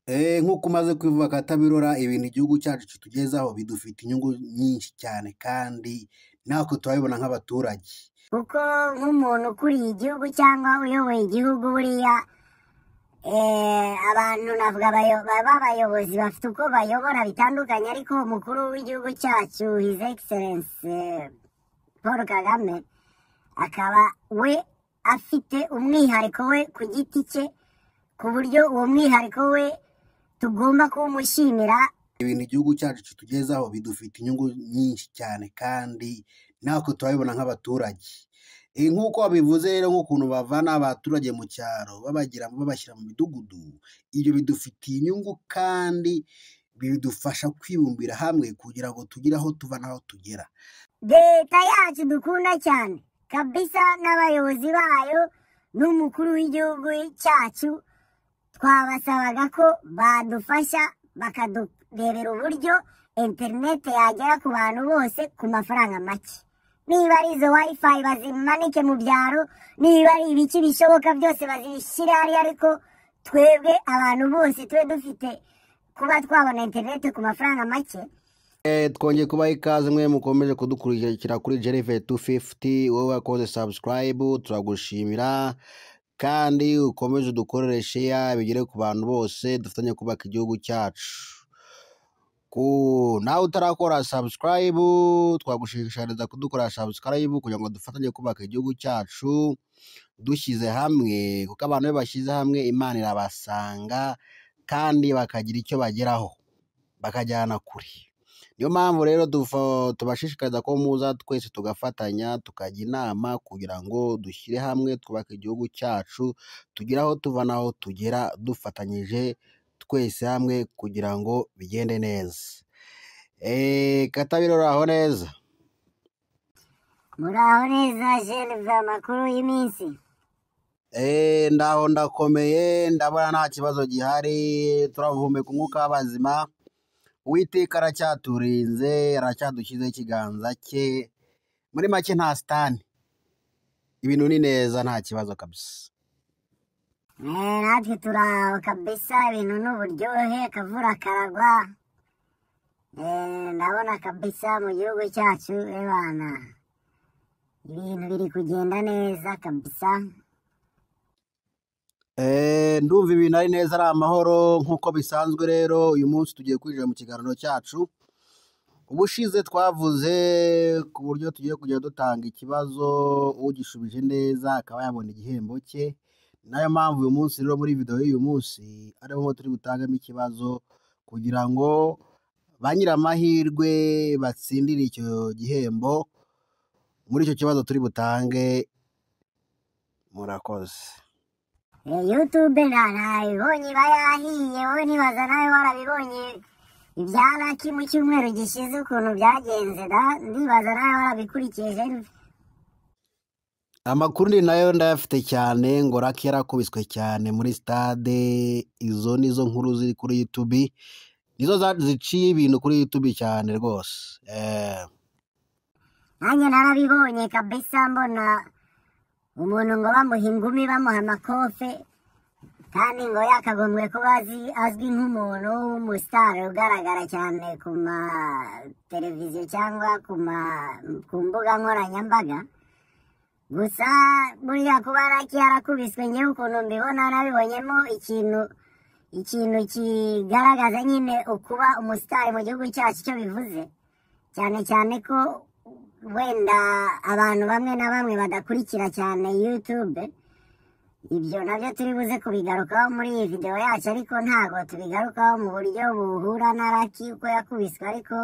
Nk'uko umaze kubivuga Katabirora, ibintu igihugu cyacu kitugezaho bidufite inyungu nyinshi cyane, kandi natwe turabibona nk'abaturage. Kuko nk'umuntu ukuriye igihugu cyangwa uyoboye igihugu, buriya abantu navuga b'abayobozi bafite uko bayobora bitandukanye, ariko umukuru w'igihugu cyacu, His Excellence Paul Kagame, akaba we afite umwihariko we ku giti cye, ku buryo uwo mwihariko we tugomba kuwumushimira. Ibintu igihugu cyacu kitugezaho bidufite inyungu nyinshi cyane, kandi natwe turabibona nk'abaturage. Nk'uko babivuze rero, nk'ukuntu bavana abaturage mu cyaro babagira babashyira mu midugudu, ibyo bidufitiye inyungu kandi bidufasha kwibumbira hamwe kugira ngo tugire aho tuva n'aho tugera. Leta yacu dukunda cyane kabisa n'abayobozi bayo n'umukuru w'igihugu cyacu, twabasabaga ko badufasha bakadurebera uburyo interineti yagera ku bantu bose ku mafaranga make. Niba ari izo WiFi bazimanike mu byaro, niba ari ibiki bishoboka byose bazishyire hariya, ariko twebwe abantu bose tube dufite kuba twabona interineti ku mafaranga make. Twongeye kubaha ikaze mwe mukomeje kudukurikira kuri Jennifer 250. Wowe wakoze subscribe turagushimira, kandi ukomeze udukorere share bigere ku bantu bose, dufatanye kubaka igihugu cyacu. Ku nawe utarakora subscribe, twagushishikariza kudukora subscribe kugira ngo dufatanye kubaka igihugu cyacu dushyize hamwe, kuko abantu iyo bashyize hamwe Imana irabasanga kandi bakagira icyo bageraho, bakajyana kure. Niyo mpamvu rero tubashishikariza ko muza twese tugafatanya, tukajya inama kugira ngo dushyire hamwe twubake igihugu cyacu, tugire aho tuva n'aho tugera dufatanyije twese hamwe kugira ngo bigende neza. Katabirora, uraho neza? Muraho neza Gerve, amakuru y'iminsi? Ndaho ndakomeye, ndabona nta kibazo gihari, turahumeka umwuka w'abazima. Uwiteka aracyaturinze, aracyadushyizeho ikiganza cye. Muri make nta sitani, ibintu ni neza, nta kibazo kabisa. Natwe turaho kabisa, ibintu ni uburyohe, akavura karagwa. Ndabona kabisa mu gihugu cyacu ebana ibintu biri kugenda neza kabisa. Ndumva ibintu ari neza, ari amahoro nk'uko bisanzwe. Rero uyu munsi tugiye kwinjira mu kiganiro cyacu. Ubushize twavuze ku buryo tugiye kujya dutanga ikibazo, ugishubije neza akaba yabona igihembo cye. Nayo mpamvu uyu munsi rero muri video y'uyu munsi ariho turi butangemo ikibazo kugira ngo ba nyir'amahirwe batsindire icyo gihembo muri icyo kibazo turi butange. Murakoze. YouTube ntabibonye iba yahiye, wowe nibaza nawe warabibonye ibya Lucky mu cyumweru gishize ukuntu byagenze da, ndibaza nawe warabikurikiye Gerve. Amakuru ni nayo ndayafite cyane, ngo Lucky yarakubiswe cyane muri stade. Izo nizo nkuru ziri kuri YouTube, nizo ziciye ibintu kuri YouTube cyane rwose. Nanjye narabibonye kabisa, mbona umuntu ngo bamuha ingumi, bamuha amakofe, kandi ngo yakagombye kuba azwi nk'umuntu w'umusitari ugaragara cyane ku ma televiziyo cyangwa ku mbuga nkoranyambaga. Gusa buriya kuba Lucky yarakubiswe, ngewe ukuntu mbibona nabibonyemo ikintu kigaragaza nyine ukuba umusitari mu gihugu cyacu icyo bivuze, cyane cyane ko wenda abantu bamwe na bamwe badakurikira cyane YouTube. Ibyo nabyo turi buze kubigarukaho muri iyi video yacu, ariko ntabwo tubigarukaho mu buryo buhura na Lucky uko yakubiswe, ariko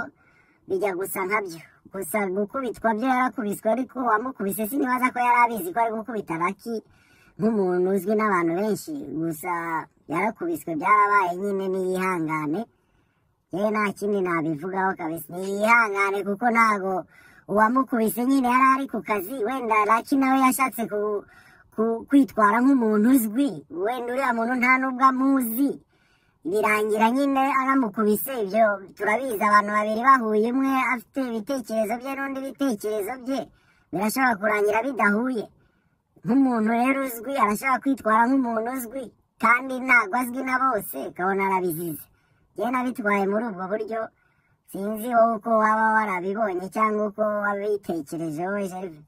bijya gusa nkabyo. Gusa gukubitwa byo yarakubiswe, ariko uwamukubise sinibaza ko yari abizi ko ari gukubita Lucky nk'umuntu uzwi n'abantu benshi. Gusa yarakubiswe, byarabaye nyine, niyihangane. Yewe nta kindi nabivugaho kabisa, niyihangane, kuko ntago uwamukubise nyine yari ari ku kazi. Wenda Lucky nawe yashatse kwitwara nk'umuntu uzwi, wenda uriya muntu nta nubwo amuzi, birangira nyine aramukubise. Ibyo turabizi, abantu babiri bahuye, umwe afite ibitekerezo bye n'undi ibitekerezo bye, birashobora kurangira bidahuye. Nk'umuntu rero uzwi arashobora kwitwara nk'umuntu uzwi. Kandi ntabwo azwi na bose, ukabona arabizize. Njyewe nabitwaye muri ubwo buryo, sinzi wowe uko waba warabibonye cyangwa uko wabitekerejeho, Gervais.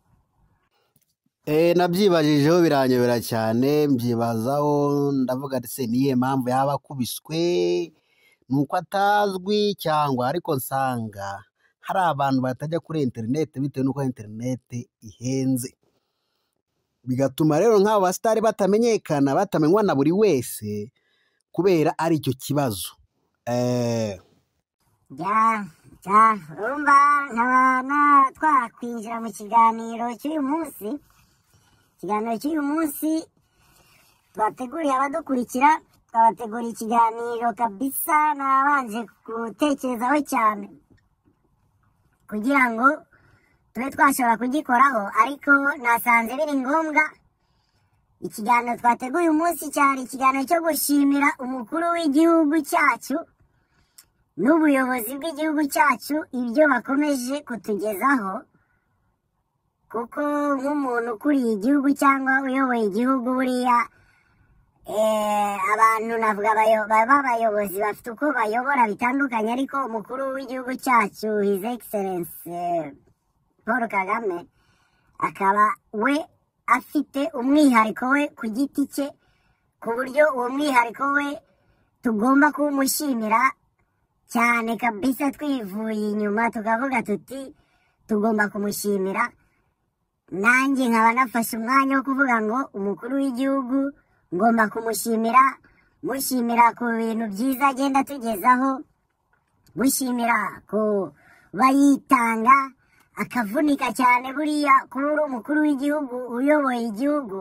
Nabyibajijeho biranyobera cyane, mbyibazaho ndavuga ati se niyihe mpamvu yaba akubiswe, ni uko atazwi cyangwa? Ariko nsanga hari abantu batajya kuri interineti bitewe n'uko interineti ihenze, bigatuma rero nk'abo basitari batamenyekana, batamenywa na buri wese kubera ari icyo kibazo. Ya, ya, urumva nkaba twakwinjira mu kiganiro cy'uyu munsi. Ikiganiro cy'uyu munsi twateguriye abadukurikira, twabateguriye ikiganiro kabisa nabanje gutekerezaho cyane kugira ngo tube twashobora kugikoraho, ariko nasanze biri ngombwa. Ikiganiro twateguye uyu munsi cyari ikiganiro cyo gushimira umukuru w'igihugu cyacu n'ubuyobozi bw'igihugu cyacu ibyo bakomeje kutugezaho, kuko nk'umuntu ukuriye igihugu cyangwa uyoboye igihugu buriya abantu navuga b'abayobozi bafite uko bayobora bitandukanye, ariko umukuru w'igihugu cyacu His Excellence Paul Kagame akaba we afite umwihariko we ku giti cye, ku buryo uwo mwihariko we tugomba kuwumushimira cyane kabisa twivuye inyuma, tukavuga tuti tugomba kumushimira. Nanjye nkaba nafashe umwanya wo kuvuga ngo umukuru w'igihugu ngomba kumushimira, mushimira ku bintu byiza agenda atugezaho, mushimira kuba yitanga akavunika cyane. Buriya kuba uri umukuru w'igihugu uyoboye igihugu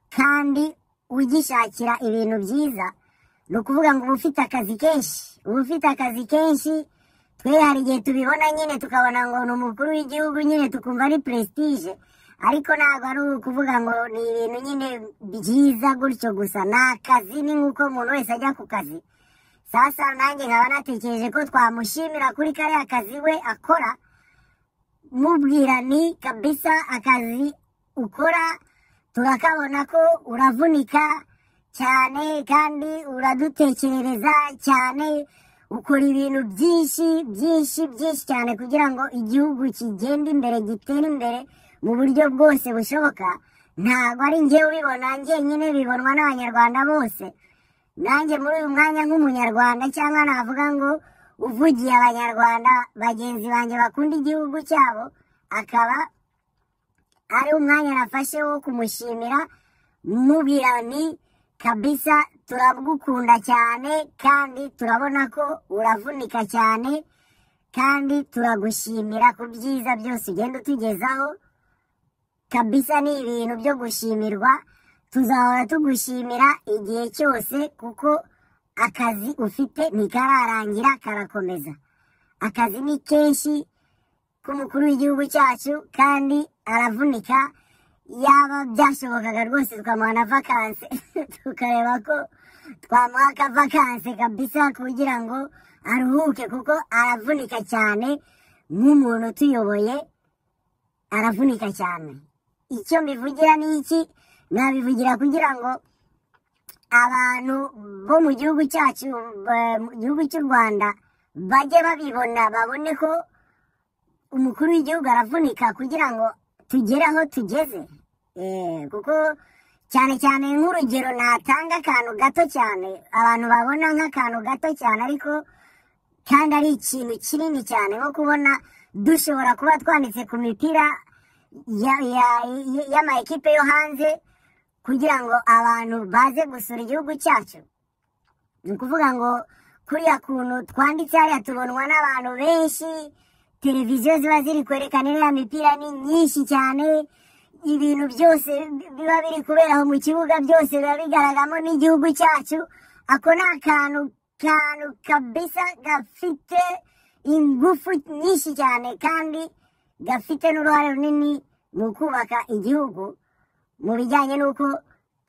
kandi ugishakira ibintu byiza, ni ukuvuga ngo uba ufite akazi kenshi, uba ufite akazi kenshi. Twe hari igihe tubibona nyine tukabona ngo ni umukuru w'igihugu nyine tukumva ari prestige, ariko ntabwo ari ukuvuga ngo ni ibintu nyine byiza gutyo gusa, ni akazi, ni nk'uko umuntu wese ajya ku kazi. Sasa nanjye nkaba natekereje ko twamushimira kuri kariya kazi we akora, mubwira ni kabisa akazi ukora turakabona ko uravunika cyane kandi uradutekerereza cyane, ukora ibintu byinshi byinshi byinshi cyane kugira ngo igihugu kigende imbere, gitere imbere mu buryo bwose bushoboka. Ntabwo ari njyewe ubibona njyenyine, bibonwa n'Abanyarwanda bose. Nanjye muri uyu mwanya nk'Umunyarwanda, cyangwa navuga ngo uvugiye Abanyarwanda bagenzi banjye bakunda igihugu cyabo, akaba ari umwanya nafashe wo kumushimira, mubwira ni kabisa turagukunda cyane kandi turabona ko uravunika cyane kandi turagushimira ku byiza byose ugenda utugezaho. Kabisa ni ibintu byo gushimirwa, tuzahora tugushimira igihe cyose kuko akazi ufite ntikararangira, karakomeza. Akazi ni kenshi k'umukuru w'igihugu cyacu kandi aravunika. Yaba byashobokaga rwose tukamuha na vakanse, tukareba ko twamuha akavakanse kabisa kugira ngo aruhuke, kuko aravunika cyane nk'umuntu utuyoboye, aravunika cyane. Icyo mbivugira ni iki? Nabivugira kugira ngo abantu bo mu gihugu cyacu, mu gihugu cy'u Rwanda, bajye babibona, babone ko umukuru w'igihugu aravunika kugira ngo tugere aho tugeze. Kuko cyane cyane nk'urugero natanga akantu gato cyane abantu babona nk'akantu gato cyane, ariko kandi ari ikintu kinini cyane, nko kubona dushobora kuba twanditse ku mipira y'ama ekipe yo hanze kugira ngo abantu baze gusura igihugu cyacu. Ni ukuvuga ngo kuriya kuntu twanditse hariya tubonwa n'abantu benshi, televiziyo ziba ziri kwerekana iriya mipira ni nyinshi cyane, ibintu byose biba biri kubera aho mu kibuga byose biba bigaragaramo n'igihugu cyacu. Ako ni akantu kantu kabisa gafite ingufu nyinshi cyane kandi gafite n'uruhare runini mu kubaka igihugu, mu bijyanye n'uko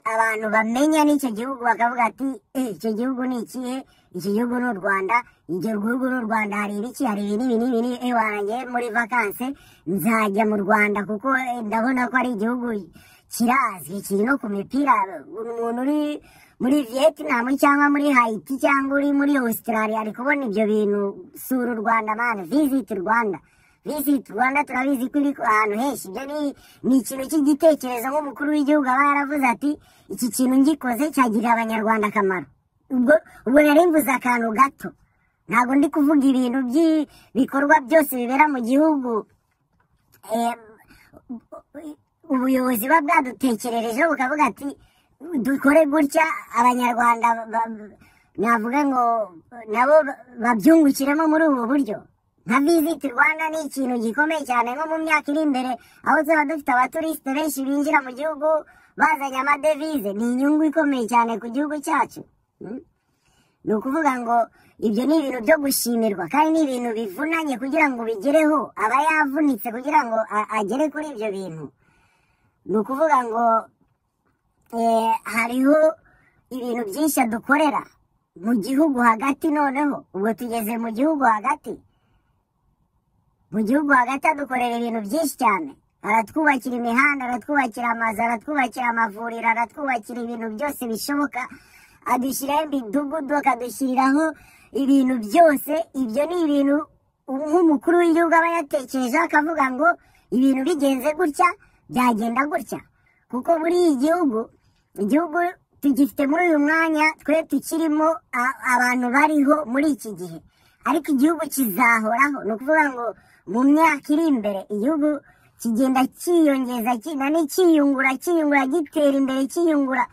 abantu bamenya n'icyo gihugu bakavuga ati icyo gihugu ni ikihe? Icyo gihugu ni u Rwanda, icyo gihugu ni u Rwanda, hari ibiki, hari ibi n'ibi n'ibi n'ibi, wanjye muri vakanse nzajya mu Rwanda kuko ndabona ko ari igihugu kirazwi, kiri no ku mipira. Umuntu uri muri Vietnam cyangwa muri Haiti cyangwa uri muri Australia ari kubona ibyo bintu. Sura u Rwanda man, visit Rwanda, visit Rwanda. Turabizi ko iri ahantu henshi. Ibyo ni ikintu cy'igitekerezo nk'umukuru w'igihugu aba yaravuze ati iki kintu ngikoze cyagirira abanyarwanda akamaro. Ubwo nari mvuze akantu gato, ntabwo ndi kuvuga ibintu by'ibikorwa byose bibera mu gihugu. Ubuyobozi buba bwadutekererejeho bukavuga ati dukore gutya, abanyarwanda navuga ngo nabo babyungukiremo muri ubu buryo. Nka Visit Rwanda ni ikintu gikomeye cyane, nko mu myaka iri imbere aho tuzaba dufite abaturisite benshi binjira mu gihugu bazanye amadevize, ni inyungu ikomeye cyane ku gihugu cyacu. Ni ukuvuga ngo ibyo ni ibintu byo gushimirwa, kandi ni ibintu bivunanye kugira ngo ubigereho, aba yavunitse kugira ngo agere kuri ibyo bintu. Ni ukuvuga ngo hariho ibintu byinshi adukorera mu gihugu hagati. Noneho ubwo tugeze mu gihugu hagati, mu gihugu hagati adukorera ibintu byinshi cyane. Aratwubakira imihanda, aratwubakira amazu, aratwubakira amavuriro, aratwubakira ibintu byose bishoboka, adushyiraho imidugudu, akadushyiriraho ibintu byose. Ibyo ni ibintu nk'umukuru w'igihugu aba yatekerejeho akavuga ngo ibintu bigenze gutya byagenda gutya, kuko muri iyi gihugu, igihugu tugifite muri uyu mwanya twe tukirimo abantu bariho muri iki gihe, ariko igihugu kizahoraho. Ni ukuvuga ngo mu myaka iri imbere igihugu kigenda cyiyongeza, cyiyungura, cyiyungura, gitera imbere, cyiyungura,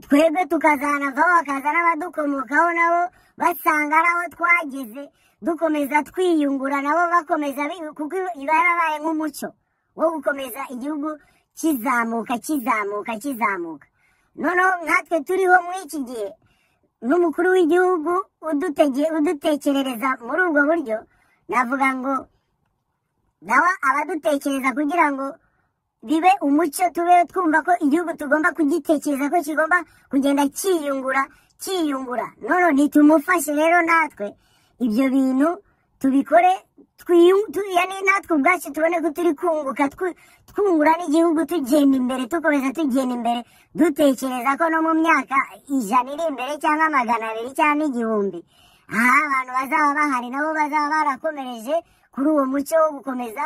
twebwe tukazanavaho, hakaza n'abadukomokaho nabo basanga ari aho twageze, dukomeza twiyungura, nabo bakomeza, kuko iba yarabaye nk'umuco wo gukomeza igihugu kizamuka, kizamuka, kizamuka. Noneho nkatwe turiho muri iki gihe n'umukuru w'igihugu udutekerereza muri ubwo buryo, navuga ngo nawe abadutekereza kugira ngo bibe umuco, tube twumva ko igihugu tugomba kugitekereza ko kigomba kugenda cyiyungura, cyiyungura. None nitumufashe rero natwe ibyo bintu tubikore, yani natwe ubwacu tubone ko turi kunguka, twungura n'igihugu, tugenda imbere, dukomeza tugenda imbere, dutekereza ko no mu myaka 100 iri imbere cyangwa 200 cyangwa 1000 aha abantu bazaba bahari nabo bazaba barakomereje kuri uwo muco wo gukomeza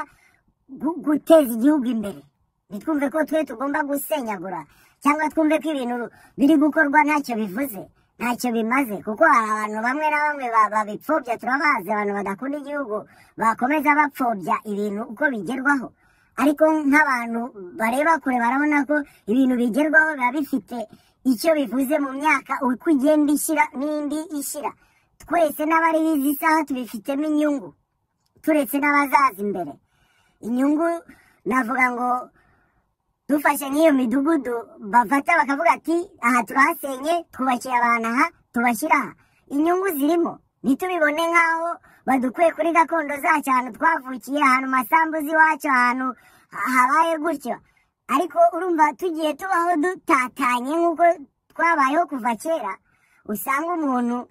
guteza igihugu imbere. Ntitwumve ko twe tugomba gusenyagura cyangwa twumve ko ibintu biri gukorwa ntacyo bivuze, ntacyo bimaze, kuko hari abantu bamwe na bamwe babipfobya. Turabazi abantu badakunda igihugu bakomeza bapfobya ibintu uko bigerwaho, ariko nk'abantu bareba kure barabona ko ibintu bigerwaho biba bifite icyo bivuze mu myaka uko igenda ishyira n'indi ishyira. Twese n'abari bizi isaha tubifitemo inyungu, turetse n'abazaza imbere. Inyungu navuga ngo dufashe nk'iyo midugudu bafata bakavuga ati aha turahasenye, twubakiye abantu aha, tubashyira aha, inyungu zirimo. Ntitubibone nk'aho badukuye kuri gakondo zacu, ahantu twavukiye, ahantu masambu z'iwacu, ahantu habaye gutyo. Ariko urumva tugiye tubaho dutatanye nk'uko twabayeho kuva kera, usanga umuntu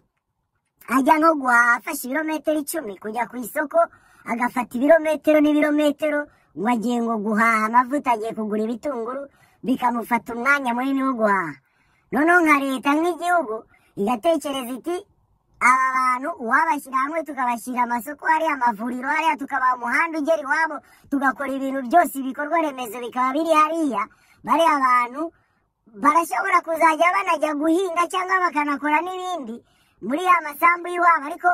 ajya nko guhaha afashe ibirometero 10 kujya ku isoko, agafata ibirometero n'ibirometero ngo agiye ngo guhaha amavuta, agiye kugura ibitunguru, bikamufata umwanya munini wo guhaha. Noneho nka leta nk'igihugu igatekereza iti aba bantu uwabashyira hamwe tukabashyira amasoko hariya, amavuriro hariya, tukabaha umuhanda ugera iwabo, tugakora ibintu byose, ibikorwa remezo bikaba biri hariya, bariya bantu barashobora kuzajya banajya guhinga cyangwa bakanakora n'ibindi muri ya masambu y'iwabo, ariko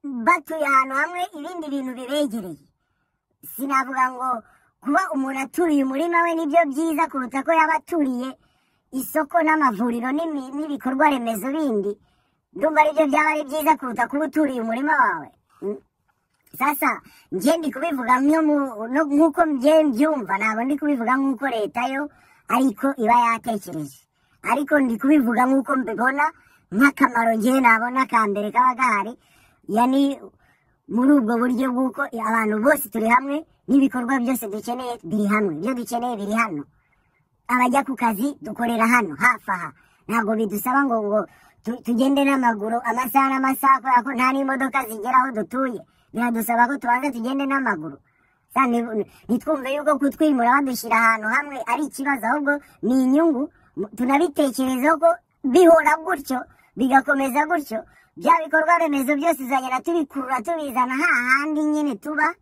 batuye ahantu hamwe ibindi bintu bibegereye. Sinavuga ngo kuba umuntu aturiye umurima we nibyo byiza kuruta ko yaba aturiye isoko n'amavuriro n'ibikorwa remezo bindi. Ndumva aribyo byaba ari byiza kuruta kuba uturiye umurima wawe. Sasa njye ndi kubivuga nk'uko njye mbyumva, ntabwo ndi kubivuga nk'uko leta yo ariko iba yatekereje, ariko ndi kubivuga nk'uko mbibona nk'akamaro njye nabona ka mbere kaba gahari, yani muri ubwo buryo bw'uko abantu bose turi hamwe n'ibikorwa byose dukeneye biri hamwe, ibyo dukeneye biri hano. Abajya ku kazi dukorera hano hafi aha, ntabwo bidusaba ngo tugende n'amaguru amasaha n'amasaha, kubera ko nta n'imodoka zigera aho dutuye, biradusaba ko tubanza tugende n'amaguru. Ntitwumve yuko kutwimura badushyira ahantu hamwe ari ikibazo, ahubwo ni inyungu. Tunabitekerezeho ko bihora gutyo, bigakomeza gutyo, bya bikorwa remezo byose tuzagenda tubikurura tubizana hahandi nyine tuba.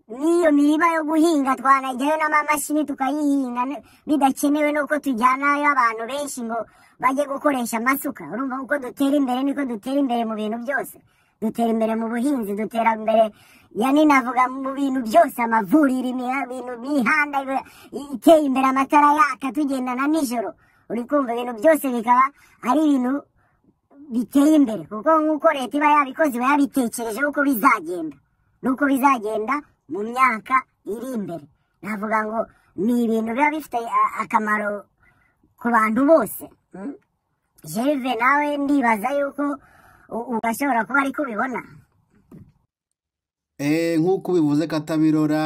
N'iyo mirima yo guhinga twanajyayo n'amamashini tukayihinga, bidakenewe nuko tujyanayo abantu benshi ngo bajye gukoresha amasuka. Urumva uko dutera imbere niko dutera imbere mu bintu byose, dutera imbere mu buhinzi, dutera imbere, yani navuga mu bintu byose, amavuriro, ibintu, imihanda iteye imbere, amatara yaka tugendana nijoro. Uri kumva, ibintu byose bikaba ari ibintu biteye imbere, kuko nk'uko leta iba yabikoze, iba yabitekereje uko bizagenda n'uko bizagenda mu myaka iri imbere. Navuga ngo ni ibintu biba bifite akamaro ku bantu bose. Gerve, nawe ndibaza yuko ugashobora kuba ariko ubibona. Nk'uko ubivuze Katabirora,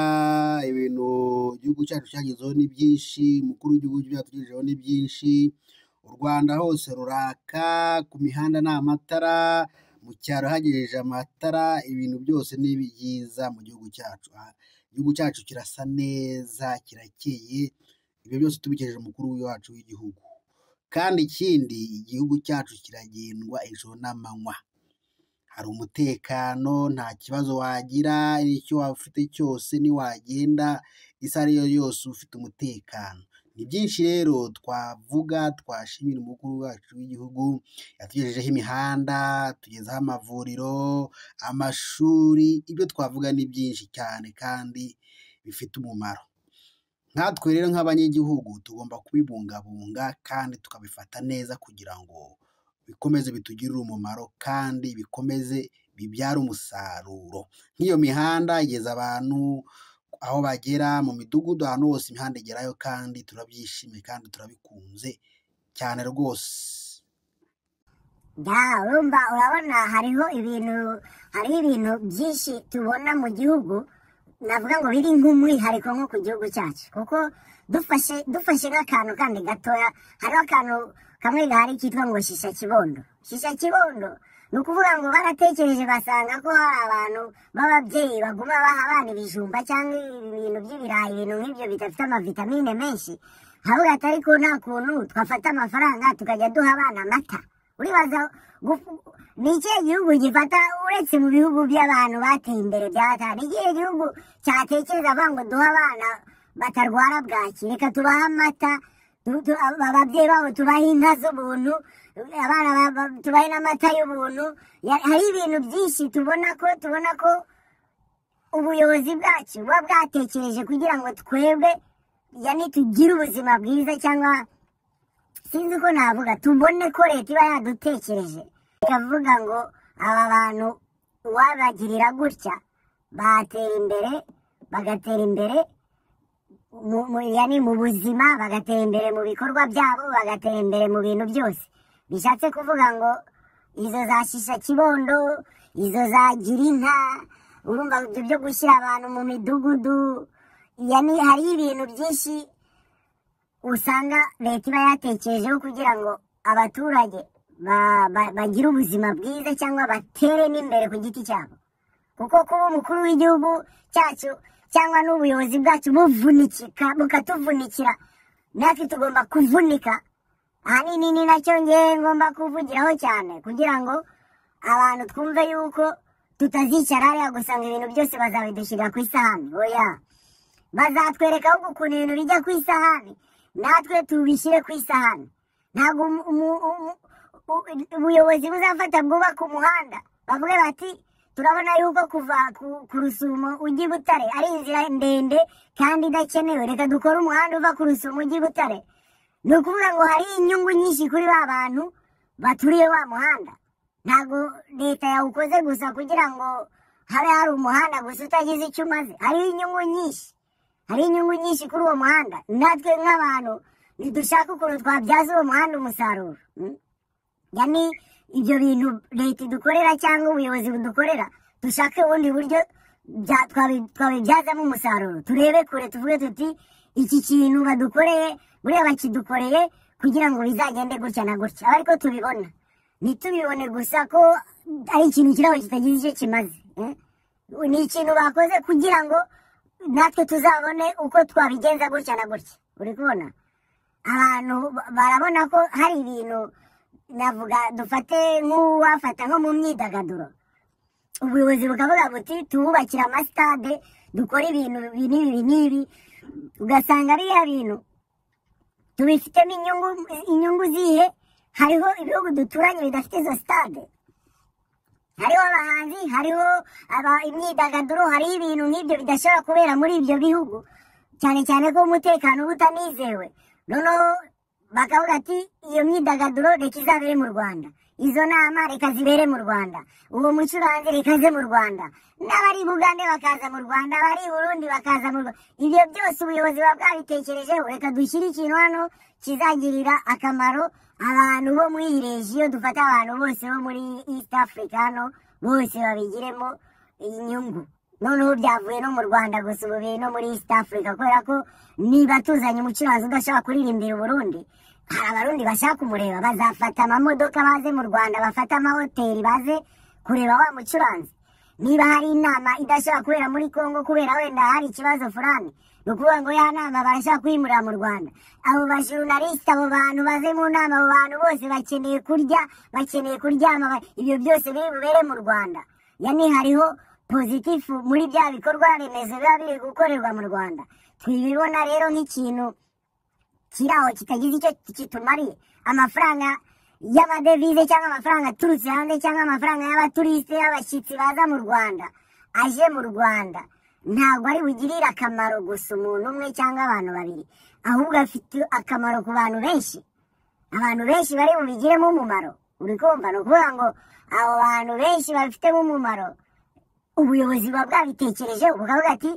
ibintu igihugu cyacu cyagezeho ni byinshi, umukuru w'igihugu byatugejejeho ni byinshi. U Rwanda hose ruraka, ku mihanda ni amatara, mu cyaro hagejeje amatara, ibintu byose ni byiza mu gihugu cyacu. Igihugu cyacu kirasa neza, kirakeye, ibyo byose tubikesheje umukuru wacu w'igihugu. Kandi ikindi, igihugu cyacu kiragendwa ijoro n'amanywa, hari umutekano, nta kibazo wagira, icyo waba ufite cyose niwagenda isaha ariyo yose ufite umutekano. Ni byinshi rero twavuga twashimira umukuru wacu w'igihugu, yatugejejeho imihanda, tugezaho amavuriro, amashuri, ibyo twavuga ni byinshi cyane kandi bifite umumaro. Nkatwe rero nk'abanyagihugu tugomba kubibungabunga kandi tukabifata neza kugira ngo bikomeze bitugirire umumaro kandi bikomeze bibyare umusaruro. Nk'iyo mihanda igeza abantu aho bagera mu midugudu, ahantu hose imihanda igerayo, kandi turabyishimiye kandi turabikunze cyane rwose. Ya, urumva, urabona hariho ibintu byinshi tubona mu gihugu, navuga ngo biri nk'umwihariko nko ku gihugu cyacu, kuko dufashe nk'akantu kandi gatoya, hariho akantu kamwe gahari kitwa ngo shisha kibondo. Shisha kibondo ni ukuvuga ngo baratekereje basanga ko hari abantu b'ababyeyi baguma baha abana ibijumba cyangwa ibintu by'ibirayi, ibintu nk'ibyo bidafite amavitamine menshi. Havuga ati: "Ariko nta kuntu twafata amafaranga tukajya duha abana amata?" Uribaza ni ikihe gihugu gifata, uretse mu bihugu by'abantu bateye imbere byatari, ni ikihe gihugu cyatekereza avuga ngo duhe abana batarwara bwaki, reka tubahe amata, ababyeyi babo tubahe inka z'ubuntu, abana tubahe n'amata y'ubuntu? Hari ibintu byinshi tubona ko ubuyobozi bwacu buba bwatekereje kugira ngo twebwe, yani, tugire ubuzima bwiza, cyangwa sinzi uko navuga, tubone ko leta iba yadutekereje ikavuga ngo aba bantu uwabagirira gutya batera imbere, bagatera imbere yani mu buzima, bagatera imbere mu bikorwa byabo, bagatera imbere mu bintu byose. Bishatse kuvuga ngo izo za shisha kibondo, izo za girinka, urumva ibyo byo gushyira abantu mu midugudu, yani hari ibintu byinshi usanga leta iba yatekerejeho kugira ngo abaturage bagire ubuzima bwiza cyangwa batere n'imbere ku giti cyabo. Kuko kuba umukuru w'igihugu cyacu cyangwa n'ubuyobozi bwacu buvunikika, bukatuvunikira, natwe tugomba kuvunika. Ahanini ni nacyo ngewe ngomba kuvugiraho cyane, kugira ngo abantu twumve yuko tutazicara hariya gusa ngo ibintu byose bazabidushyirira ku isahani. Oya, bazatwereka ahubwo ukuntu ibintu bijya ku isahani, natwe tubishyire ku isahani. Ntabwo ubuyobozi buzafata bwubaka umuhanda bavuge bati: "Turabona yuko kuva ku Rusumo ujya i Butare ari inzira ndende kandi idakenewe, reka dukore umuhanda uva ku Rusumo ujya i Butare." Ni ukuvuga ngo hari inyungu nyinshi kuri ba bantu baturiye wa muhanda. Ntabwo leta yawukoze gusa kugira ngo habe hari umuhanda gusa utagize icyo umaze. Hariho inyungu nyinshi, hari inyungu nyinshi kuri uwo muhanda. Natwe nk'abantu ntidushaka ukuntu twabyaza uwo muhanda umusaruro. Yani ibyo bintu leta idukorera cyangwa ubuyobozi budukorera, dushake ubundi buryo twabibyazamo umusaruro, turebe kure, tuvuge tuti: "Iki kintu badukoreye buriya bakidukoreye kugira ngo bizagende gutya na gutya." Aba ariko tubibona, ntitubibone gusa ko ari ikintu kiri aho kitagize icyo kimaze, eh? Ni ikintu bakoze kugira ngo natwe tuzabone uko twabigenza gutya na gutya. Uri kubona? Abantu barabona ko hari ibintu, navuga dufate nk'uwafata nko mu myidagaduro, ubuyobozi bukavuga buti tuwubakire amasitade, dukore ibintu ibi n'ibi n'ibi, ugasanga biriya bintu tubifitemo inyungu. Inyungu zihe? Hariho ibihugu duturanye bidafite izo sitade, hariho abahanzi, hariho imyidagaduro, hariho ibintu nk'ibyo bidashobora kubera muri ibyo bihugu, cyane cyane ko umutekano uba utanizewe. Noneho bakavuga ati iyo myidagaduro reka izabere mu Rwanda, izo nama reka zibere mu Rwanda, uwo mucuranzi reka aze mu Rwanda, n'abari Bugande bakaza mu Rwanda, abari Burundi bakaza mu Rwanda. Ibyo byose ubuyobozi buba bwabitekerejeho, reka dushyire ikintu hano kizagirira akamaro abantu bo muri iyi région, dufate abantu bose bo muri East Africa hano, bose babigiremo inyungu. Noneho byavuye no mu Rwanda gusa, ubu biri no muri East Africa, kubera ko niba tuzanye umucuranzi udashobora kuririmbira Uburundi, hari Abarundi bashaka kumureba, bazafata amamodoka baze mu Rwanda, bafate amahoteli baze kureba wa mucuranzi. Niba hari inama idashobora kubera muri Congo kubera wenda hari ikibazo fulani, ni ukuvuga ngo ya nama barashaka kuyimurira mu Rwanda. Abo bajournaliste, abo bantu baze mu nama, abo bantu bose bakeneye kurya, bakeneye kuryama, ibyo byose biri bubere mu Rwanda. Yani hariho positif muri bya bikorwa remezo biba biri gukorerwa mu Rwanda. Twibibona rero nk'ikintu kiri aho kitagize icyo kitumariye. Amafaranga y'amadevize cyangwa amafaranga aturutse hanze cyangwa amafaranga y'abaturisite, y'abashyitsi baza mu Rwanda, aje mu Rwanda, ntabwo ari bugirire akamaro gusa umuntu umwe cyangwa abantu babiri, ahubwo afite akamaro ku bantu benshi. Abantu benshi bari bubigiremo umumaro. Uri kumva? Ni ukuvuga ngo abo bantu benshi babifitemo umumaro, ubuyobozi buba bwabitekerejeho, bukavuga ati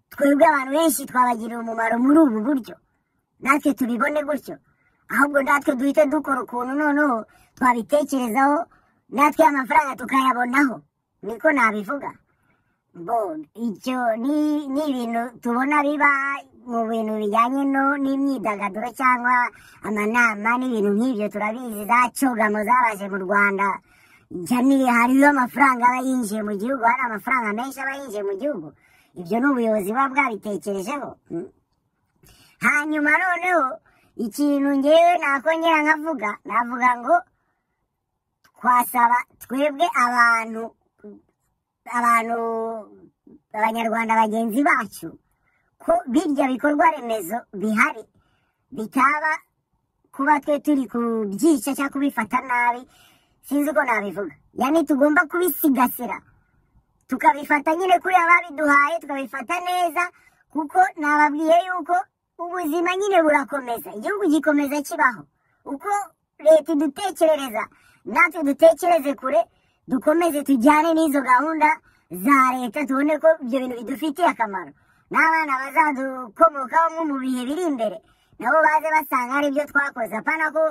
twebwe abantu benshi twabagirira umumaro muri ubu buryo, natwe tubibone gutyo, ahubwo natwe duhite dukora ukuntu noneho twabitekerezaho, natwe amafaranga tukayabonaho. Niko nabivuga. Bo icyo ni ibintu tubona biba mu bintu bijyanye no n'imyidagaduro cyangwa amanama n'ibintu nk'ibyo. Turabizi za CHOGM zabaje mu Rwanda cyane, hariyo amafaranga aba yinjiye mu gihugu, hari amafaranga menshi aba yinjiye mu gihugu. Ibyo ni ubuyobozi buba bwabitekerejeho. Hanyuma noneho ikintu ngewe nakongera nkavuga, navuga ngo twasaba twebwe abantu Abanyarwanda bagenzi bacu ko birya bikorwa remezo bihari bitaba kuba twe turi kubyica cyangwa kubifata nabi, sinzi uko nabivuga. Yani tugomba kubisigasira, tukabifata nyine kuri ababiduhaye, tukabifata neza, kuko nababwiye yuko ubuzima nyine burakomeza, igihugu gikomeza kibaho. Uko leta idutekerereza, natwe dutekereze kure, dukomeze tujyane n'izo gahunda za leta, tubone ko ibyo bintu bidufitiye akamaro, n'abana bazadukomokaho nko mu bihe biri imbere nabo baze basanga hari ibyo twakoze, apana ko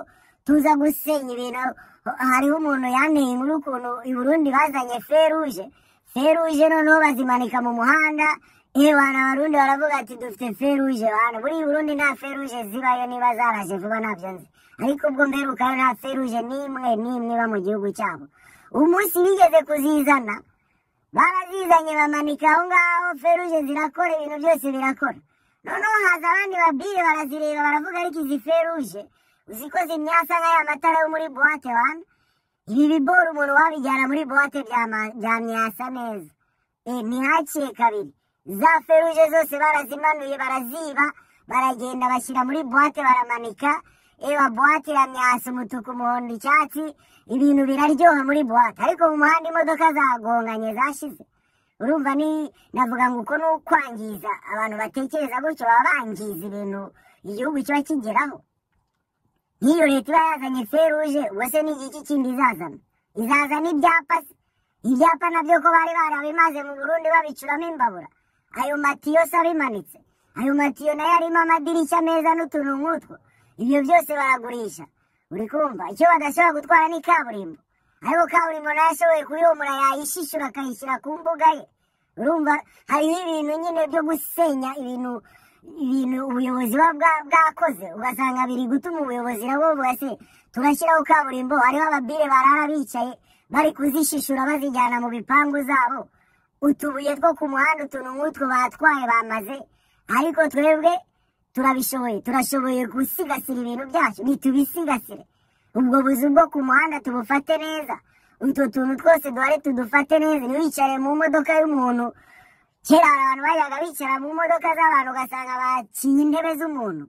tuza gusenya ibintu. Hariho umuntu yanteye inkuru ukuntu i Burundi bazanye feu rouge, feu rouge noneho bazimanika mu muhanda. Ewana, Abarundi baravuga ati dufite feu rouge bana. Buri Burundi nta feu rouge zibayo, niba zaraje vuba ntabyo nzi, ariko ubwo mperukayo nta feu rouge n'imwe n'imwe iba mu gihugu cyabo. Umunsi bigeze kuzizana, barazizanye bamanika aho ngaho, feu rouge zirakora, ibintu byose birakora. Noneho haza abandi babire barazireba, baravuga ariko izi feu rouge uziko zimyasa nk'aya matara yo muri boîte wana, ibi biboro umuntu wabijyana muri boîte byamyasa neza. Ntihaciye kabiri za feu rouge zose barazimanuye, baraziba, baragenda bashyira muri boîte, baramanika. Ewa, boîte iramyasa umutuku, umuhondo, icyatsi, ibintu biraryoha muri boîte, ariko mu muhanda imodoka zagonganye zashize. Urumva ni navuga ngo uko ni ukwangiza. Abantu batekereza gutyo baba bangiza ibintu igihugu kiba kigeraho. Nk'iyo leta iba yazanye feu rouge, ubwo se ni igiki kindi izazana? Izazana ibyapa se? Ibyapa nabyo ko bari barabimaze mu Burundi babicuramo imbabura, ayo matiyo se abimanitse, ayo matiyo nayo arimo amadirishya meza n'utuntu nk'utwo, ibyo byose baragurisha. Uri kumva? Icyo badashobora gutwara ni kaburimbo, ariko kaburimbo nayo ashoboye kuyomora, yayishishura akayishyira ku mbuga ye. Urumva hariho ibintu nyine byo gusenya ibintu ubuyobozi buba bwakoze, ugasanga biri gutuma ubuyobozi nabwo buvuga se turashyiraho kaburimbo, hariho ababire barara bicaye bari kuzishishura bazijyana mu bipangu zabo, utubuye two ku muhanda, utuntu nk'utwo batwaye bamaze, ariko twebwe Turabishoboye, turashoboye gusigasira ibintu byacu, nitubisigasire. Ubwo buzu bwo ku muhanda tubufate neza, utwo tuntu twose duhari tudufate neza. Ntiwicare mu modoka y'umuntu. Kera hari abantu bajyaga bicara mu modoka z'abantu, ugasanga baciye intebe z'umuntu.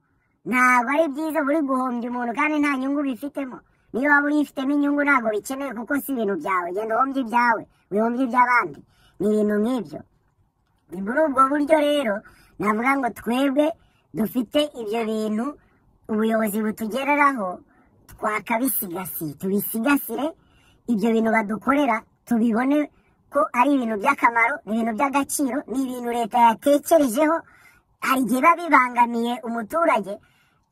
Ntabwo ari byiza, buri guhombya umuntu kandi nta nyungu bifitemo. Niyo waba uyifitemo inyungu ntabwo bikenewe, kuko si ibintu byawe. Genda uhombye ibyawe, wihombye iby'abandi. Ni ibintu nk'ibyo. Ni muri ubwo buryo rero navuga ngo twebwe dufite ibyo bintu ubuyobozi butugereraho, twakabisigasira, tubisigasire. Ibyo bintu badukorera tubibone ko ari ibintu by'akamaro, ni ibintu by'agaciro, ni ibintu leta yatekerejeho. Hari igihe biba bibangamiye umuturage,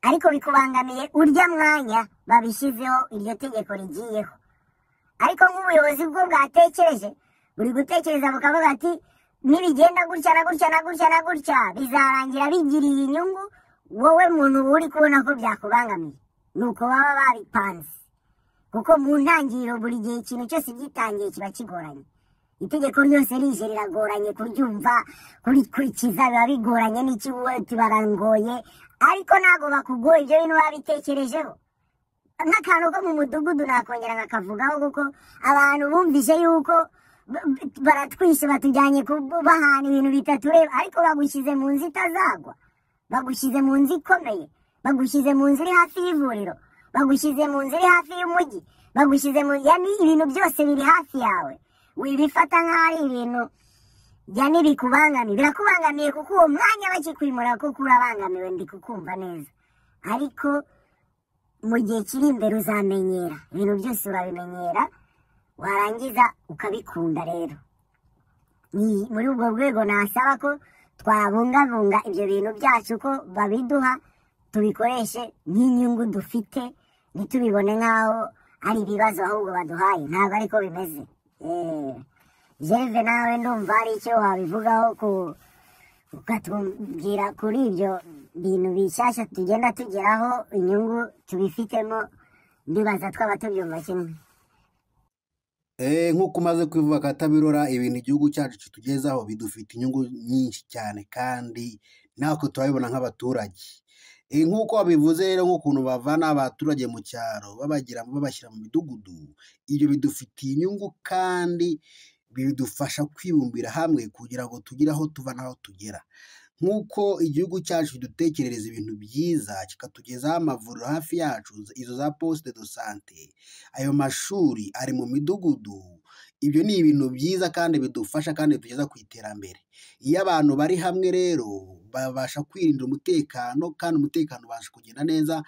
ariko bikubangamiye urya mwanya babishyizeho, iryo tegeko rigiyeho. Ariko nk'ubuyobozi bwo bwatekereje, buri gutekereza bukavuga ati nibigenda gutya na gutya na gutya na gutya, bizarangira bigiriye inyungu wowe muntu uri kubona ko byakubangamiye. Nuko baba babipanze, kuko mu ntangiriro buri gihe ikintu cyose gitangiye kiba kigoranye. Itegeko ryose rije riragoranye kuryumva, kurikurikiza biba bigoranye, n'iki barangoye, ariko ntabwo bakugoye, ibyo bintu babitekerejeho. Nk'akantu ko mu mudugudu nakongera nkakavugaho, kuko abantu bumvise yuko baratwishe, batujyanye bahana ibintu bitatureba, ariko bagushyize mu nzu itazagwa, bagushyize mu nzu ikomeye, bagushyize mu nzu iri hafi y'ivuriro, bagushyize mu nzu iri hafi y'umujyi, bagushyize mu yani ibintu byose biri hafi yawe. Wibifata nk'aho ari ibintu yani bikubangamiye. Birakubangamiye kuko uwo mwanya bakikwimura kuko urabangamiwe, ndi kukumva neza. Ariko mu gihe kiri imbere uzamenyera, ibintu byose urabimenyera, warangiza ukabikunda. Rero ni muri ubwo rwego nasaba ko twabungabunga ibyo bintu byacu, ko babiduha tubikoreshe nk'inyungu dufite, ntitubibone nk'aho ari ibibazo ahubwo baduhaye. Ntabwo ariko bimeze. Gerve, nawe ndumva hari icyo wabivugaho, ukatubwira kuri ibyo bintu bishyashya tugenda tugeraho, inyungu tubifitemo. Ndibaza twaba tubyumva kimwe. Nk'uko umaze kubivuga Katabirora, ibintu igihugu cyacu kitugezaho bidufite inyungu nyinshi cyane, kandi natwe turabibona nk'abaturage. Nk'uko wabivuze rero, nk'ukuntu bavana abaturage mu cyaro babagira babashyira mu midugudu, ibyo bidufitiye inyungu kandi bidufasha kwibumbira hamwe kugira ngo tugire aho tuva n'aho tugera. Nk'uko igihugu cyacu kidutekerereza ibintu byiza, kikatugezaho amavuriro hafi yacu, izo za poste de sante, ayo mashuri ari mu midugudu, ibyo ni ibintu byiza kandi bidufasha kandi bitugeza ku iterambere. Iyo abantu bari hamwe rero babasha kwirinda umutekano, kandi umutekano ubasha kugenda neza,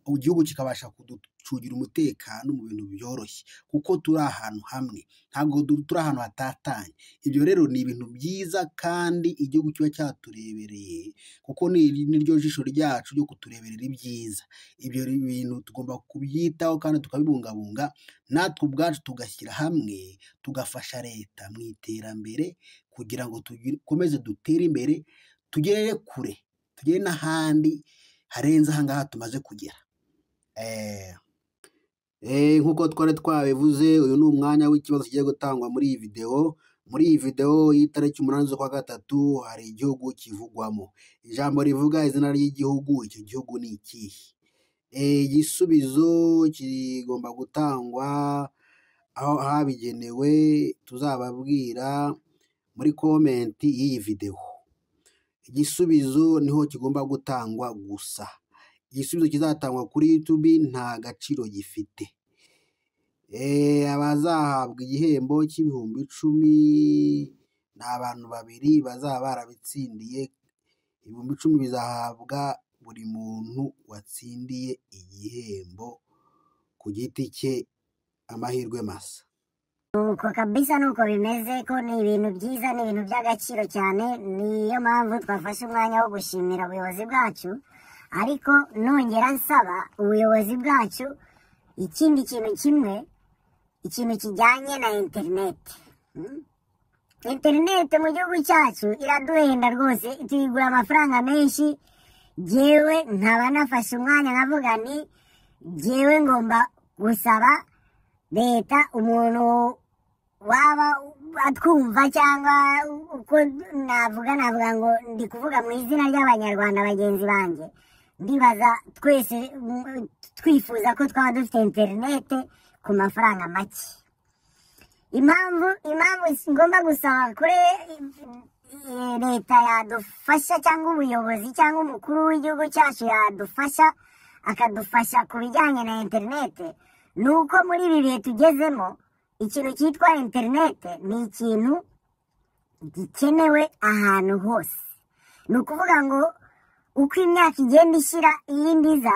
igihugu kikabasha kuducungira umutekano mu bintu byoroshye, kuko turi ahantu hamwe, ntabwo turi ahantu hatatanye. Ibyo rero ni ibintu byiza kandi igihugu kiba cyaturebereye, kuko ni niryo jisho ryacu ryo kutureberera ibyiza. Ibyo bintu tugomba kubyitaho kandi tukabibungabunga, natwe ubwacu tugashyira hamwe, tugafasha leta mu iterambere kugira ngo dukomeze dutere imbere, tugere kure, tugere n'ahandi harenze aha ngaha tumaze kugera. Nk'uko twari twabivuze, uyu ni umwanya w'ikibazo kigiye gutangwa muri iyi videwo. Muri iyi videwo y'itariki 8 z'ukwa gatatu hari igihugu kivugwamo ijambo rivuga izina ry'igihugu. Icyo gihugu ni ikihe? Igisubizo kigomba gutangwa aho habigenewe, tuzababwira muri komenti y'iyi videwo. Igisubizo niho kigomba gutangwa gusa. Igisubizo kizatangwa kuri YouTube nta gaciro gifite. Abazahabwa igihembo cy'ibihumbi 10 ni abantu babiri bazaba barabitsindiye. 10,000 bizahabwa buri muntu watsindiye igihembo ku giti cye. Amahirwe masa. Nuko kabisa nuko bimeze, ko ni ibintu byiza, ni ibintu by'agaciro cyane. Niyo mpamvu twafashe umwanya wo gushimira ubuyobozi bwacu. Ariko nongera nsaba ubuyobozi bwacu ikindi kintu kimwe, ikintu kijyanye na interineti. Interineti mu gihugu cyacu iraduhenda rwose, tuyigura amafaranga menshi. Jyewe nkaba nafashe umwanya nkavuga nti jyewe ngomba gusaba leta, umuntu waba Abatwumva cyangwa uko navuga ngo ndi kuvuga mu izina ry'Abanyarwanda bagenzi banjye, ndibaza twese twifuza ko twaba dufite interinete ku mafaranga make. Impamvu ngomba gusaba kuri leta yadufasha cyangwa ubuyobozi cyangwa umukuru w'igihugu cyacu yadufasha akadufasha ku bijyanye na interinete, ni uko muri ibi bihe tugezemo ikintu cyitwa interinete ni ikintu gikenewe ahantu hose. Ni ukuvuga ngo uko imyaka igenda ishira iyindi iza,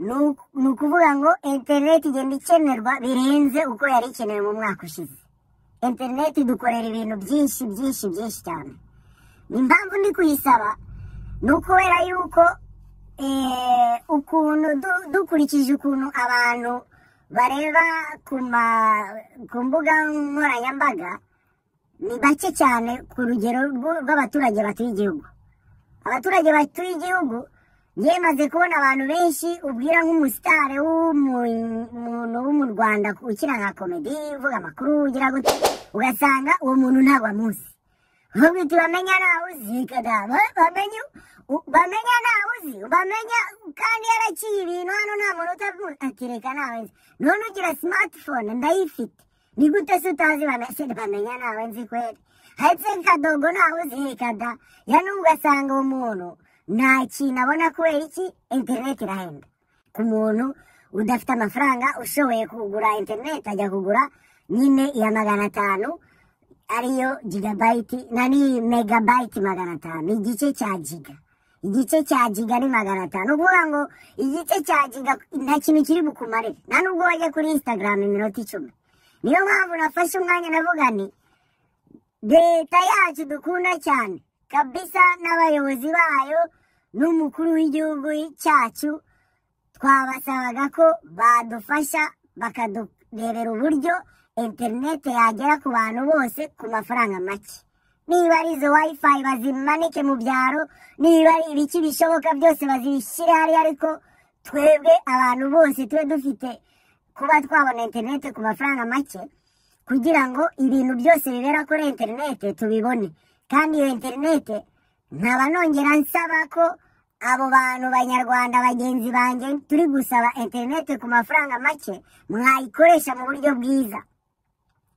ni ukuvuga ngo interineti igenda ikenerwa birenze uko yari ikenewe mu mwaka ushize. Interineti dukorera ibintu byinshi byinshi byinshi cyane. Impamvu ndi kuyisaba ni ukubera yuko ukuntu dukurikije ukuntu abantu bareba ku mbuga nkoranyambaga ni bake cyane ku rugero rw'abaturage batuye igihugu. Abaturage batuye igihugu, yemaze kubona abantu benshi ubwira nk'umusitari w'umuntu wo mu Rwanda ukina nka komedi, uvuga amakuru, ugira gute, ugasanga uwo muntu ntabwo amuzi. Uvuga uti bamenya nawe uzi kada, bamenya nawe uzi, bamenya kandi yaraciye ibintu hano nta muntu utamuzi, ati reka nawe nzi. None ugira smartphone ndayifite, ni gute se utazi bamenya nawe nzi kweli? Hetse kadogo nawe uzi kada, yani ugasanga uwo muntu nta kintu abona. Kubera iki? Interineti irahenda. Ku muntu udafite amafaranga ushoboye kugura interineti, ajya kugura nyine iya 500, ariyo gigabyte nani megabyte 500, igice cya giga. Igice cya giga ni 500. Ni ukuvuga ngo igice cya giga nta kintu kiri bukumarire, nta nubwo wajya kuri Instagram iminota 10. Niyo mpamvu nafashe umwanya navuga nti leta yacu dukunda cyane kabisa n'abayobozi bayo n'umukuru w'igihugu cyacu, twabasabaga ko badufasha bakadurebera uburyo interinete yagera ku bantu bose ku mafaranga make. Niba ari izo wifi bazimanike mu byaro, niba ari ibiki bishoboka byose bazibishyire hariya, ariko twebwe abantu bose tube dufite kuba twabona interinete ku mafaranga make, kugira ngo ibintu byose bibera kuri interinete tubibone. Kandi iyo interinete nkaba nongera nsaba ko abo bantu banyarwanda bagenzi banjye turi gusaba interinete ku mafaranga make, mwayikoresha mu buryo bwiza.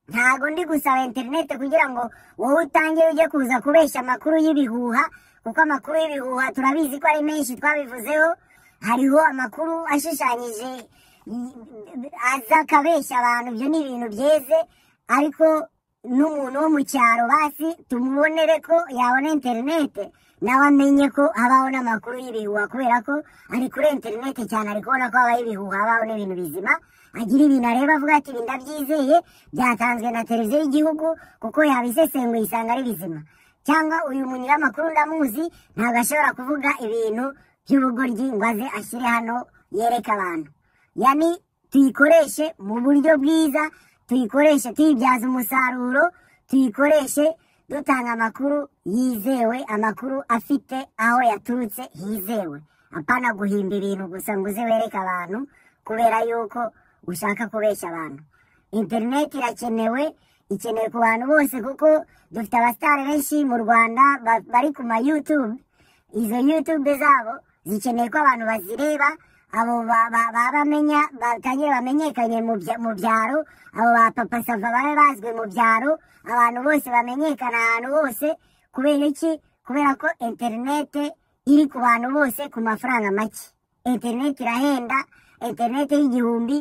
Ntago ndi gusaba interinete kugira ngo wowe utangire ujye kuza kubeshya amakuru y'ibihuha, kuko amakuru y'ibihuha turabizi ko ari menshi, twabivuzeho. Hariho amakuru ashushanyije aza akabeshya abantu, ibyo ni ibintu byeze, ariko n'umuntu wo mu cyaro basi tumubonere ko yabona interinete, nawe amenye ko habaho n'amakuru y'ibihuha, kubera ko ari kuri interinete cyane, ari kubona ko habaho ibihuha, habaho n'ibintu bizima, agira ibintu areba avuga ati ibi ndabyizeye byatanzwe na televiziyo y'igihugu, kuko yabisesenguye isanga ari bizima, cyangwa uyu munyamakuru ndamuzi ntabwo ashobora kuvuga ibintu by'ubugoryi ngo aze ashyire hano yereke abantu. Yani tuyikoreshe mu buryo bwiza, tuyikoreshe tuyibyaza umusaruro, tuyikoreshe dutanga amakuru yizewe, amakuru afite aho yaturutse hizewe, apana guhimba ibintu gusa ngo uze wereke abantu kubera yuko ushaka kubeshya abantu. Interineti irakenewe, ikenewe ku bantu bose, kuko dufite abasitari benshi mu Rwanda bari ku ma YouTube. Izo YouTube zabo zikeneye ko abantu bazireba, abo bamenya batangire bamenyekanye mu byaro, abo ba Papa Sava babe bazwi mu byaro, abantu bose bamenyekana ahantu hose. Kubera iki? Kubera ko interinete iri ku bantu bose ku mafaranga make. Interinete irahenda, interinete y'igihumbi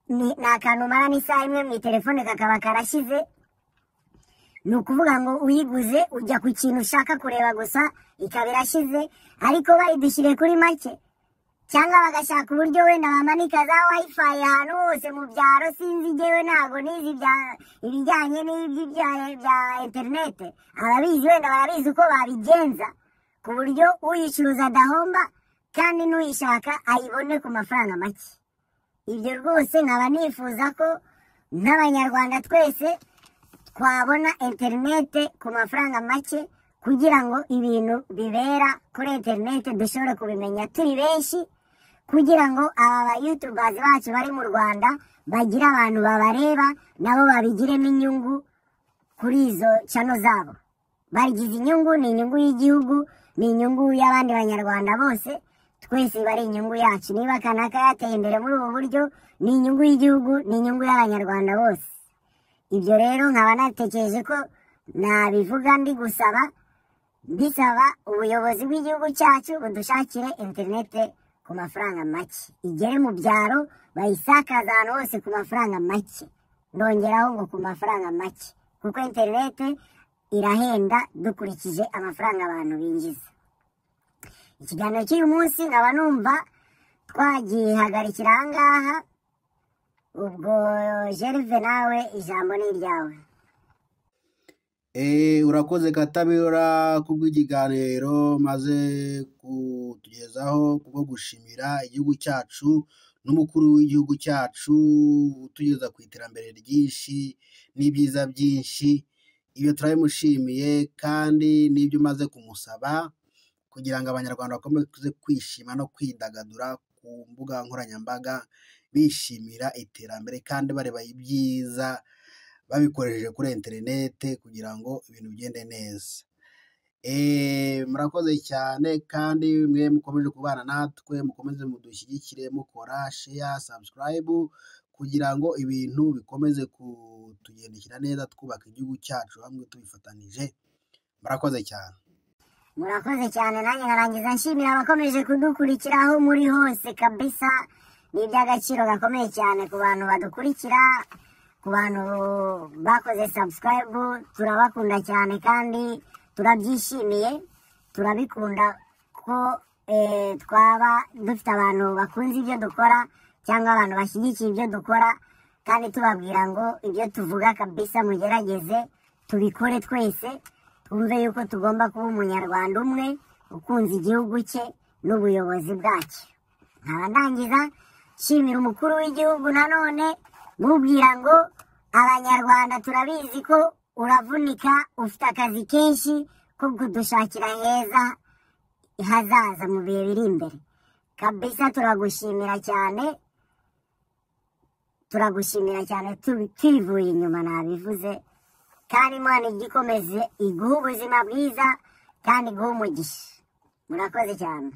ni akantu umara n'isaha imwe mu telefone kakaba karashize. Ni ukuvuga ngo uyiguze ujya ku kintu ushaka kureba gusa ikaba irashize, ariko bayidushyire kuri make, cyangwa bagashaka uburyo wenda bamanika za wifi ahantu hose mu byaro. Sinzi, njyewe ntabwo nizi ibijyanye n'ibyo bya interinete, ababizi wenda barabizi uko babigenza ku buryo uyicuruza adahomba kandi n'uyishaka ayibone ku mafaranga make. Ibyo rwose nkaba nifuza ko nk'Abanyarwanda twese twabona interinete ku mafaranga make, kugira ngo ibintu bibera kuri interinete dushobore kubimenya turi benshi, kugira ngo aba ba youtubers bacu bari mu Rwanda bagire abantu babareba, nabo babigiremo inyungu. kuri izo channel zabo. Bagize inyungu, ni inyungu y'igihugu, ni inyungu y'abandi banyarwanda bose, twese bari inyungu yacu. Niba kanaka yateye imbere muri ubu buryo, ni inyungu y'igihugu, ni inyungu y'abanyarwanda bose. Ibyo rero nkaba natekereje ko nabivuga ndi gusaba, mbisaba ubuyobozi bw'igihugu cyacu budushakire interinete ku mafaranga make, igere mu byaro, bayisakaza ahantu hose ku mafaranga make. Ndongeraho ngo ku mafaranga make, kuko interinete irahenda dukurikije amafaranga abantu binjiza. Ikiganiro cy'uyu munsi nkaba numva twagihagarikira aha ngaha. Ubwo Gerve, nawe ijambo ni iryawe. Urakoze Katabira kubw'ikiganiro maze kutugezaho, kubwo gushimira igihugu cyacu n'umukuru w'igihugu cyacu utugeza ku iterambere ryinshi n'ibyiza byinshi. Ibyo turabimushimiye, kandi n'ibyo umaze kumusaba kugira ngo abanyarwanda bakomeze kwishima no kwidagadura ku mbuga nkoranyambaga, bishimira iterambere kandi bareba ibyiza babikoresheje kuri interinete kugira ngo ibintu bigende neza. Murakoze cyane, kandi mwe mukomeje kubana natwe, mukomeze mudushyigikire mukora share, subscribe, kugira ngo ibintu bikomeze kutugendekera neza, twubaka igihugu cyacu hamwe tubifatanije. Murakoze cyane. Murakoze cyane. Nanjye nkarangiza nshimira abakomeje kudukurikira aho muri hose kabisa. Ni iby'agaciro gakomeye cyane ku bantu badukurikira, ku bantu bakoze subscribe, turabakunda cyane kandi turabyishimiye, turabikunda ko twaba dufite abantu bakunze ibyo dukora cyangwa abantu bashyigikiye ibyo dukora, kandi tubabwira ngo ibyo tuvuga kabisa mugerageze tubikore twese, twumve yuko tugomba kuba umunyarwanda umwe ukunze igihugu cye n'ubuyobozi bwacyo. Nkaba ndangiza nshimira umukuru w'igihugu nanone, mubwira ngo abanyarwanda turabizi ko uravunika, ufite akazi kenshi ko kudushakira heza hazaza mu bihe biri imbere kabisa. Turagushimira cyane, turagushimira cyane twivuye inyuma, nabivuze. Kandi Imana igikomeze iguhe ubuzima bwiza kandi iguhe umugisha. Murakoze cyane.